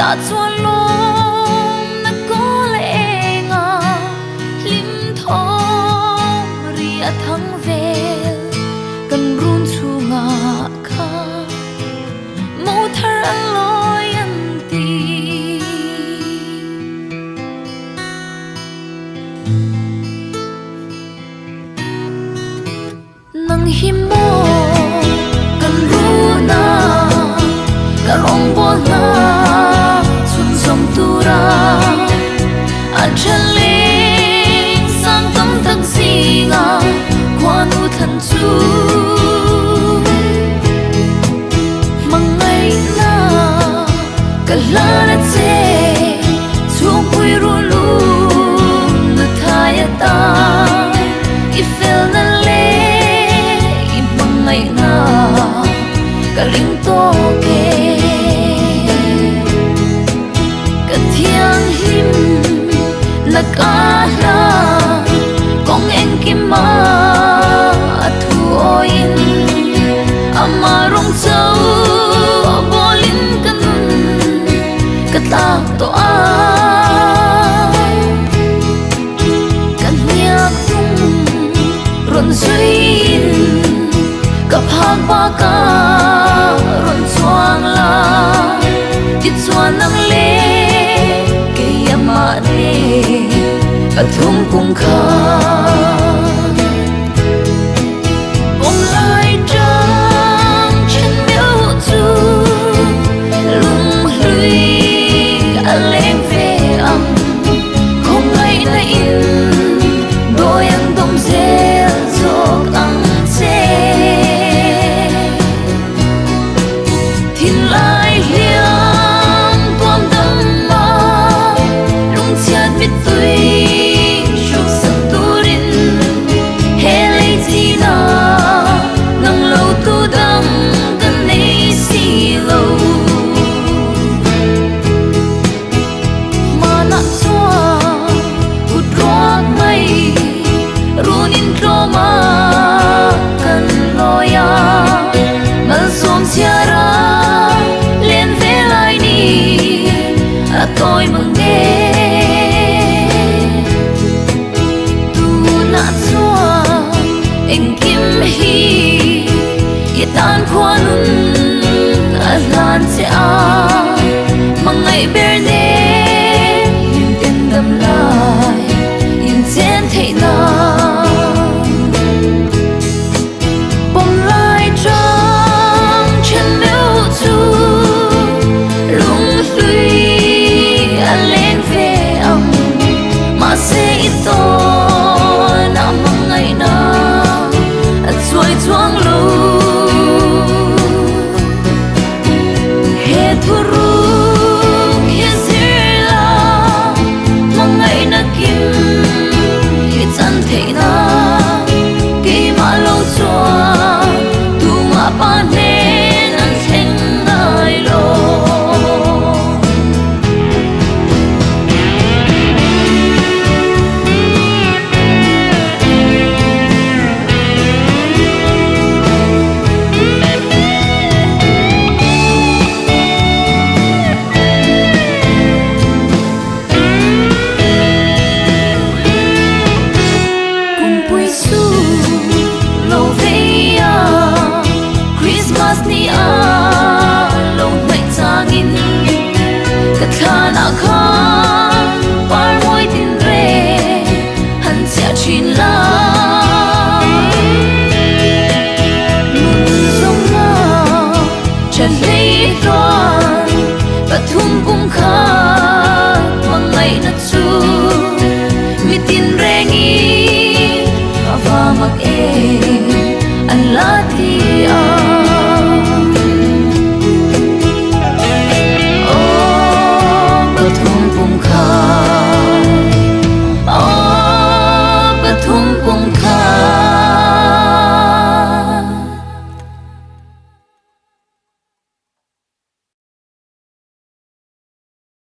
Tah chuan lawmna kawl a eng a, hlim thawm ri a thang vel. Kan run chhungah kha mo thar a lawi an ti. Nang hi maw kan run a, ka rawngbâwl hna chhunzawm tura a ṭha leng sang tam tak zinga khuanu thlan chu. Hmangaihna ka hlan a che, chhungpui rulum nu thai atan i felna leh i hmangaihna ka ring tawk e. Ka thianghlim na ka hla kawng engkima a thu awiin ama rawng cho bawlin ka nun ka tlak tawh a. Ka hniak hnung rawn zuiin ka phak baka rawn chuang la, tichuan nang leh kei amah nen pathum kum kha. Pawm lai tang then meuh chu lunghlui a leng ve ang, khawngaihna in dawi an dawm zel zawk ang che. Thinlai hliam tuam dam a, lungchhiat mittui hruksak turin he lei china nang lo tu dang kan nei si lo. Hmanah chuan kut ruak mai runin tlawm a kan lawi a, malsawm chhiara len ve lai ni a tawi mang e. Tunah chuan engkim hi i tan khuanun a hlan che a, hmangaih ber nen hlim ten dam lai in chen theih nan. Pawm lai tang then meuh chu lunghlui a leng ve ang, mahse i tawn a hmangaihna a chuai chuang lo. He thuruk hi zir la, hmangaihna kim i chan theih nan, keimah lo chuan tumah pa hnen an thleng ngai lo. Kumpui su lo vei a, Christmas ni a lo hnaih changin ka thlanah khan par mawi tin reng han chhiah thin la. Nun zawnga tha hlei hluan pathum kum khan hmangaihna chu mitin rengin a va mak em.